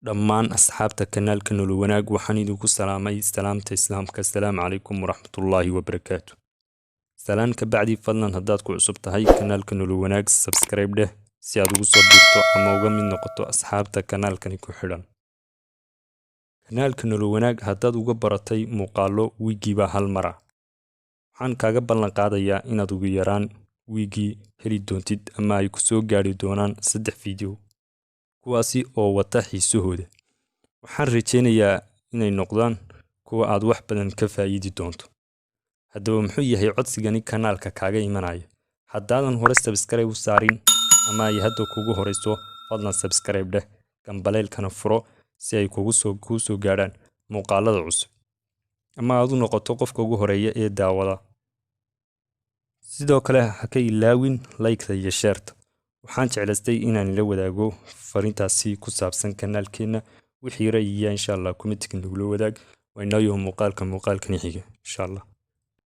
Dhammaan asxaabta kanaalka Nolol Wanaag waxaan idinku salaamay salaamta Islaamka. Asalaamu calaykum waraxmatullaahi wabarakaatu. Salaan ka bacdi, fadlan haddaad ku cusub tahay kanaalka Nolol Wanaag, subscribe dheh si aad ugu soo biirto ama uga mid noqoto asxaabta kanaalkani ku xidhan. Kanaalka Nolol Wanaag haddaad uga baratay muuqaallo wiigiiba hal mara, waxaan kaaga ballan qaadayaa inaad ugu yaraan wiigii heli doontid ama ay ku soo gaari doonaan 3 video, kuwaasi oo wata xiisahooda. Waxaan rajeynayaa inay noqdaan kuwa aad wax badan ka faa'iidi doonto. Haddaba muxuu yahay codsigani kanaalka kaaga imanaya? Haddaadan hore subscribe u saarin ama ay hadda kugu horeyso, fadlan subscribe dheh, gambaleelkana furo si ay kugu soo kuu soo gaadhaan muuqaalada cusub ama aad u noqoto qofka ugu horeeya ee daawada. Sidoo kale ha ka ilaawin like-ta iyo share-ta. Waxaan jeclaystay inaan ila wadaago fariintaasi ku saabsan kanaalkeenna. Wixii ra'yiya, insha Allah, comment-iga nagula wadaag. Waa inoo yaho muuqaalka muuqaalkan xiga, insha Allah.